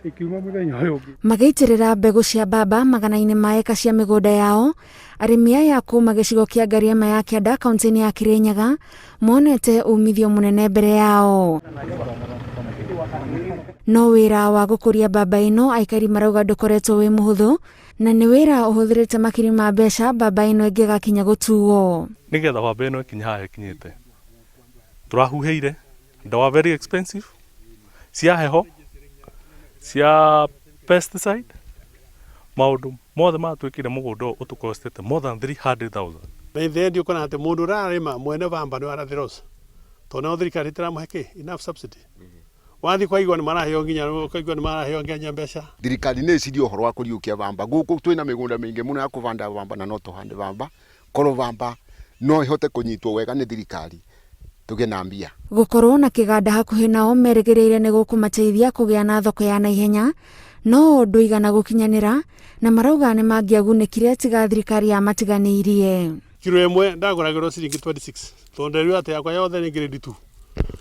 Ĩkiuma mũthenya ũyũ ũngĩ. Magĩitĩrĩra mbegũ cia mbamba magana-inĩ ma eka cia mĩgũnda yao, arĩmi aya kuma gĩcigo kĩa Ngariama ya Kĩanda kaunti-inĩ ya Kirinyaga monete umithio mũnene mbere yao. No wĩra wa gũkũria mbamba ĩno aikari marauga ndũkoretwo wĩ mũhũthũ na nĩ wĩra ũhũthĩrĩte makiri ma mbeca mbamba ĩno ĩngĩgakinya gũtuo. Nĩgetha mbamba ĩno ĩkinye haha ĩkinyĩte, tũrahuhĩire ndawa very expensive cia heho, cia pesticide, maũndũ mothe maya twĩkire mũgũnda ũyũ ũtũkostete more than 300,000. Na in the end ũkona atĩ mũndũ ũrarĩma mwene bamba nĩwe arathiĩ loss, tondũ nayo thirikari ĩtĩramũhe kĩ enough subsidy. Wathiĩ kwa igwa nĩ maraheo nginya ũkaigua nĩ maraheo nginya mbeca. Thirikari nĩ ĩcirie ũhoro wa kũriũkia bamba. Gũkũ twĩna mĩgũnda mĩingĩ mũno ya kũbanda bamba na no tũhande bamba. Korwo bamba no ĩhote kũnyitwo wega nĩ thirikari tũgĩe na mbia. Gũkorwo na kĩganda hakuhĩ nao merĩgĩrĩire nĩ gũkũmateithia kũgĩa na thoko ya naihenya, no ndũigana gũkinyanĩra na marauga nĩ mangĩagunĩkire tiga thirikari yamatiganĩirie. Kiro ĩmwe ndagũragĩrwo ciringi 26 tondũ nderirwo atĩ yakwa yothe nĩ grade 2.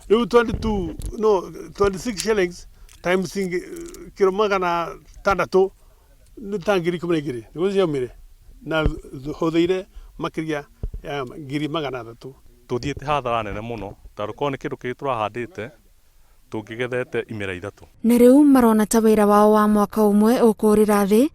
Rĩu 22 no 26 shillings times kiro 600 nĩ ta 12,000 nĩguo ciaumire na hũthĩire makĩria ya 300,000. Tũthiĩte hathara nene mũno tondũ korwo nĩ kĩndũ kĩngĩ tũrahandĩte tũngĩgethete imera ithatũ. Na rĩu marona ta wĩra wao wa mwaka ũmwe ũkũrĩra thĩ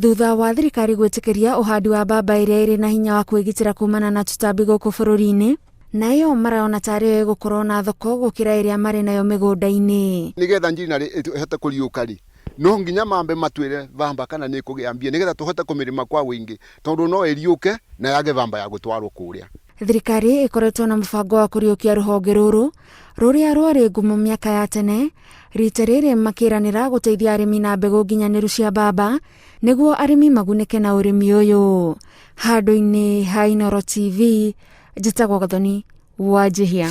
thutha wa thirikari gwĩtĩkĩria ũhandi wa mbamba ĩrĩa ĩrĩ na hinya wa kwĩgitĩra kumana na tũtambi gũkũ bũrũri-inĩ, na ĩyo marona tarĩ yo ĩgũkorwo na thoko gũkĩra ĩrĩa marĩ nayo mĩgũnda-inĩ. Nĩgetha nginarĩ ĩhote kũriũka rĩ, no nginya mambe matwĩre bamba kana nĩ ĩkũgĩa mbia nĩgetha tũhote kũmĩrĩma kwa ũingĩ tondũ no ĩriũke na yage bamba ya gũtwarwo kũrĩa. Thirikari ĩkoretwo na mũbango wa kũriũkia rũhonge rũrũ rũrĩa rwarĩ ngumo mĩaka ya tene, rita rĩrĩ makĩranĩra gũteithia arĩmi na mbegũ nginyanĩru cia mbamba nĩguo arĩmi magunĩke na ũrĩmi ũyũ. Handũ-inĩ ha Inooro TV, njĩtagwo Gathoni Wanjihia.